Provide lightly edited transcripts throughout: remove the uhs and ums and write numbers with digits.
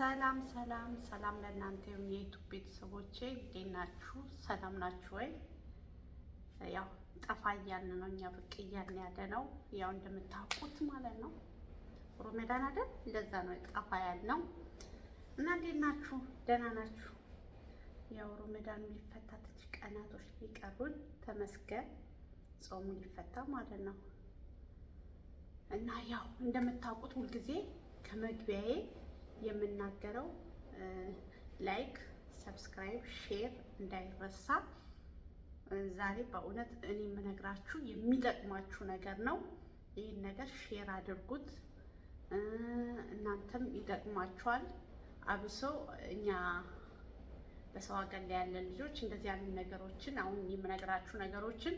ሰላም ሰላም ሰላም ለእናንተ ይሁን የ YouTube ቤተሰቦቼ፣ እንዴት ናችሁ? ሰላም ናችሁ ወይ? ያው ጠፋ እያልን ነው እኛ ብቅ እያልን ያለ ነው። ያው እንደምታውቁት ማለት ነው ሮሜዳን አይደል? እንደዛ ነው ጠፋ ያልነው እና እንዴት ናችሁ? ደህና ናችሁ? ያው ሮሜዳኑ ሊፈታ ትንሽ ቀናቶች ሊቀሩን ተመስገን፣ ጾሙ ሊፈታ ማለት ነው። እና ያው እንደምታውቁት ሁልጊዜ ከመግቢያዬ የምናገረው like፣ subscribe፣ share እንዳይረሳ። ዛሬ በእውነት እኔ የምነግራችሁ የሚጠቅማችሁ ነገር ነው። ይህን ነገር share አድርጉት፣ እናንተም ይጠቅማችኋል። አብሶ እኛ በሰው ሀገር ላይ ያለን ልጆች እንደዚህ ያሉ ነገሮችን አሁን የምነግራችሁ ነገሮችን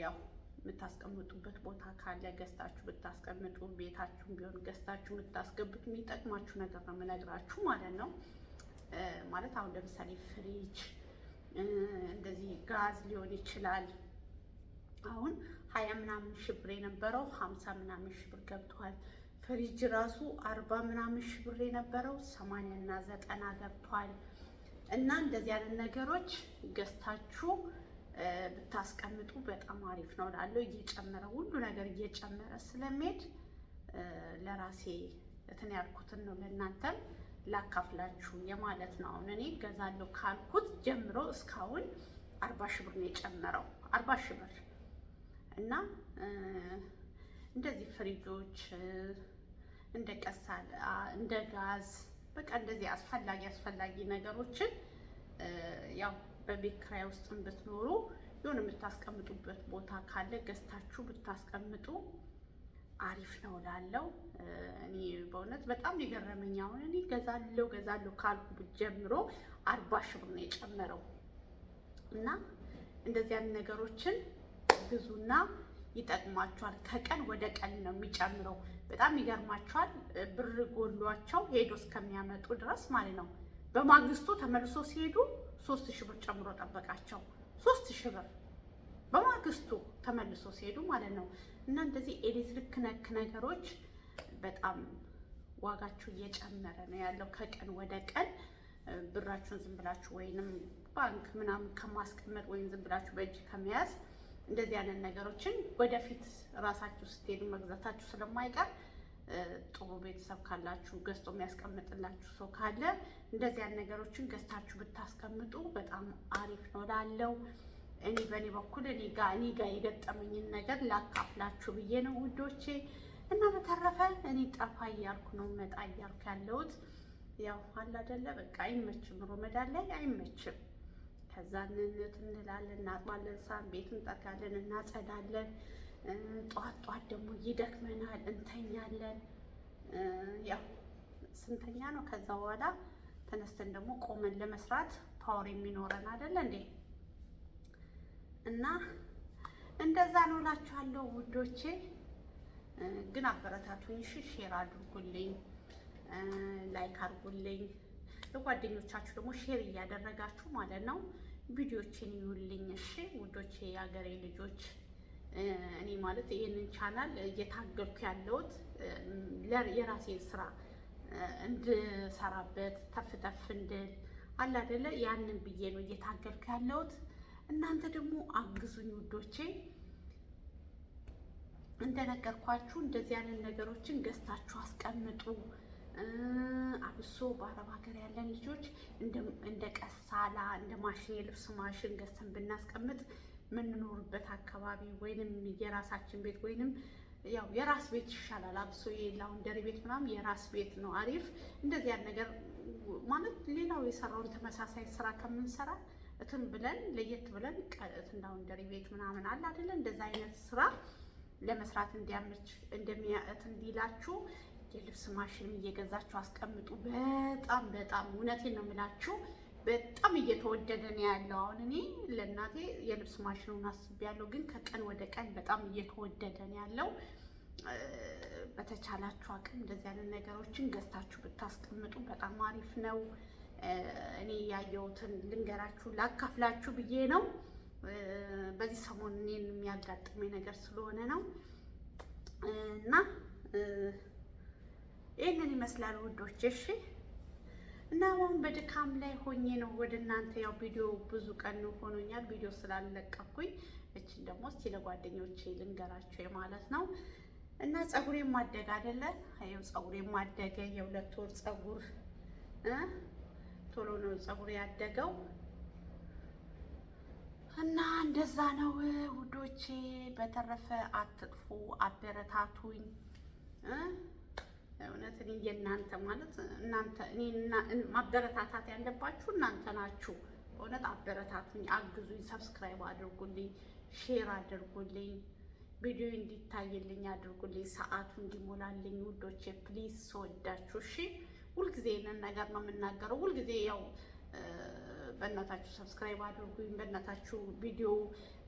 ያው የምታስቀምጡበት ቦታ ካለ ገዝታችሁ ብታስቀምጡ፣ ቤታችሁም ቢሆን ገዝታችሁ የምታስገቡት የሚጠቅማችሁ ነገር ነው የምነግራችሁ ማለት ነው። ማለት አሁን ለምሳሌ ፍሪጅ፣ እንደዚህ ጋዝ ሊሆን ይችላል። አሁን 20 ምናምን ሺህ ብር የነበረው 50 ምናምን ሺህ ብር ገብቷል። ፍሪጅ ራሱ 40 ምናምን ሺህ ብር የነበረው 80 እና 90 ገብቷል። እና እንደዚህ ያለ ነገሮች ገዝታችሁ ብታስቀምጡ በጣም አሪፍ ነው እላለሁ። እየጨመረ ሁሉ ነገር እየጨመረ ስለሚሄድ ለራሴ እንትን ያልኩትን ነው ለእናንተም ላካፍላችሁ የማለት ነው። አሁን እኔ ገዛለሁ ካልኩት ጀምሮ እስካሁን 40 ሺህ ብር ነው የጨመረው፣ 40 ሺህ ብር። እና እንደዚህ ፍሪጆች፣ እንደ ቀሳል፣ እንደ ጋዝ፣ በቃ እንደዚህ አስፈላጊ አስፈላጊ ነገሮችን ያው በቤት ኪራይ ውስጥም ብትኖሩ የሆነ የምታስቀምጡበት ቦታ ካለ ገዝታችሁ ብታስቀምጡ አሪፍ ነው እላለሁ። እኔ በእውነት በጣም የገረመኝ አሁን እኔ ገዛለሁ ገዛለሁ ካልኩ ጀምሮ 40 ሺህ ብር ነው የጨመረው። እና እንደዚህ ያሉ ነገሮችን ግዙና ይጠቅማችኋል። ከቀን ወደ ቀን ነው የሚጨምረው። በጣም ይገርማችኋል። ብር ጎሏቸው ሄዶ እስከሚያመጡ ድረስ ማለት ነው። በማግስቱ ተመልሶ ሲሄዱ 3,000 ብር ጨምሮ ጠበቃቸው። 3,000 ብር በማግስቱ ተመልሶ ሲሄዱ ማለት ነው። እና እንደዚህ ኤሌክትሪክ ነክ ነገሮች በጣም ዋጋቸው እየጨመረ ነው ያለው ከቀን ወደ ቀን። ብራችሁን ዝም ብላችሁ ወይንም ባንክ ምናምን ከማስቀመጥ ወይም ዝም ብላችሁ በእጅ ከመያዝ እንደዚህ አይነት ነገሮችን ወደፊት ራሳችሁ ስትሄዱ መግዛታችሁ ስለማይቀር ጥሩ ቤተሰብ ካላችሁ፣ ገዝቶ የሚያስቀምጥላችሁ ሰው ካለ እንደዚህ አይነት ነገሮችን ገዝታችሁ ብታስቀምጡ በጣም አሪፍ ነው እላለሁ። እኔ በእኔ በኩል እኔ ጋ የገጠመኝን ነገር ላካፍላችሁ ብዬ ነው ውዶቼ። እና በተረፈ እኔ ጠፋ እያልኩ ነው መጣ እያልኩ ያለሁት። ያው አለ አይደለ በቃ አይመችም፣ ሮመዳን ላይ አይመችም። ከዛ እንነት እንላለን፣ እናጥባለን፣ ሳህን ቤት እንጠርጋለን፣ እናጸዳለን። ጠዋት ጠዋት ደግሞ ይደክመናል፣ እንተኛለን። ያው ስንተኛ ነው ከዛ በኋላ ተነስተን ደግሞ ቆመን ለመስራት power የሚኖረን አይደለ እንዴ? እና እንደዛ ነው እላችኋለሁ ውዶቼ። ግን አበረታቱኝ፣ እሺ፣ share አድርጉልኝ፣ like አድርጉልኝ። ለጓደኞቻችሁ ደግሞ share እያደረጋችሁ ማለት ነው ቪዲዮችን ይዩልኝ። እሺ ውዶቼ፣ የሀገሬ ልጆች፣ እኔ ማለት ይህንን ቻናል እየታገልኩ ያለሁት የራሴን ስራ እንድሰራበት ተፍ ተፍ እንድል አለ አይደለ፣ ያንን ብዬ ነው እየታገልኩ ያለሁት። እናንተ ደግሞ አግዙኝ ውዶቼ። እንደነገርኳችሁ እንደዚህ ያንን ነገሮችን ገዝታችሁ አስቀምጡ። አብሶ በአረብ ሀገር ያለን ልጆች እንደ ቀሳላ፣ እንደ ማሽን፣ የልብስ ማሽን ገዝተን ብናስቀምጥ የምንኖርበት አካባቢ ወይንም የራሳችን ቤት ወይንም ያው የራስ ቤት ይሻላል። አብሶ የ laundry ቤት ምናምን የራስ ቤት ነው አሪፍ። እንደዚህ ያን ነገር ማለት ሌላው የሰራውን ተመሳሳይ ስራ ከምንሰራ እትን ብለን ለየት ብለን እንትን laundry ቤት ምናምን አለ አይደለ? እንደዛ አይነት ስራ ለመስራት እንዲያመች እንደሚያእት እንዲላችሁ የልብስ ማሽን እየገዛችሁ አስቀምጡ። በጣም በጣም እውነቴን ነው የምላችሁ፣ በጣም እየተወደደ ነው ያለው። አሁን እኔ ለእናቴ የልብስ ማሽኑን አስቤያለሁ፣ ግን ከቀን ወደ ቀን በጣም እየተወደደ ነው ያለው። በተቻላችሁ አቅም እንደዚህ አይነት ነገሮችን ገዝታችሁ ብታስቀምጡ በጣም አሪፍ ነው። እኔ ያየሁትን ልንገራችሁ ላካፍላችሁ ብዬ ነው። በዚህ ሰሞን እኔን የሚያጋጥመኝ ነገር ስለሆነ ነው እና ይህንን ይመስላል ውዶች። እሺ። እና አሁን በድካም ላይ ሆኜ ነው ወደ እናንተ፣ ያው ቪዲዮ ብዙ ቀን ሆኖኛል ቪዲዮ ስላለቀኩኝ፣ እችን ደግሞ እስቲ ለጓደኞቼ ልንገራቸው ማለት ነው። እና ፀጉሬ ማደግ አይደለ? ይኸው ፀጉሬ ማደገ፣ የ2 ወር ፀጉር፣ ቶሎ ነው ፀጉሬ ያደገው። እና እንደዛ ነው ውዶቼ። በተረፈ አትጥፉ፣ አበረታቱኝ። እውነት እኔ የእናንተ ማለት እናንተ እኔ ማበረታታት ያለባችሁ እናንተ ናችሁ። እውነት አበረታቱኝ፣ አግዙኝ፣ subscribe አድርጉልኝ፣ share አድርጉልኝ፣ ቪዲዮ እንዲታይልኝ አድርጉልኝ፣ ሰዓቱ እንዲሞላልኝ ውዶቼ please፣ ስወዳችሁ። እሺ፣ ሁልጊዜ ይህንን ነገር ነው የምናገረው። ሁልጊዜ ያው በእናታችሁ subscribe አድርጉኝ፣ በእናታችሁ ቪዲዮ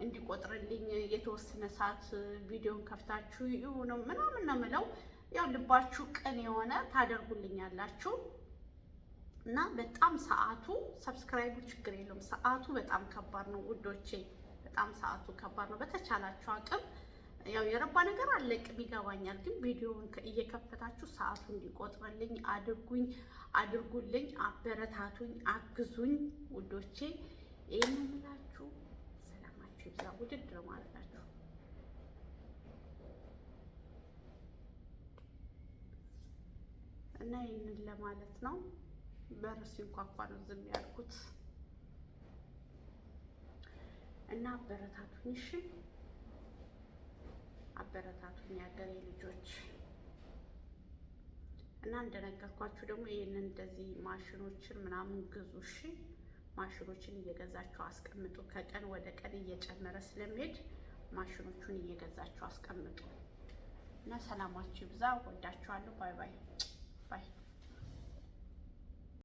እንዲቆጥርልኝ የተወሰነ ሰዓት ቪዲዮን ከፍታችሁ ይሁን ምናምን ነው የምለው። ያው ልባችሁ ቅን የሆነ ታደርጉልኛላችሁ። እና በጣም ሰዓቱ subscribe ኡ ችግር የለውም። ሰዓቱ በጣም ከባድ ነው ውዶቼ፣ በጣም ሰዓቱ ከባድ ነው። በተቻላችሁ አቅም ያው የረባ ነገር አለቅም ይገባኛል፣ ግን ቪዲዮውን እየከፈታችሁ ሰዓቱ እንዲቆጥርልኝ አድርጉኝ፣ አድርጉልኝ፣ አበረታቱኝ፣ አግዙኝ ውዶቼ። ይህን የምላችሁ ሰላማችሁ ይብዛ። ውድድ ነው ማለታችሁ እና ይህንን ለማለት ነው። በር ሲንኳኳ ነው ዝም ያልኩት። እና አበረታቱኝ፣ እሺ አበረታቱኝ የሀገሬ ልጆች። እና እንደነገርኳችሁ ደግሞ ይህንን እንደዚህ ማሽኖችን ምናምን ግዙ፣ እሺ። ማሽኖችን እየገዛችሁ አስቀምጡ። ከቀን ወደ ቀን እየጨመረ ስለሚሄድ ማሽኖቹን እየገዛችሁ አስቀምጡ። እና ሰላማችሁ ይብዛ። ወዳችኋለሁ። Bye bye።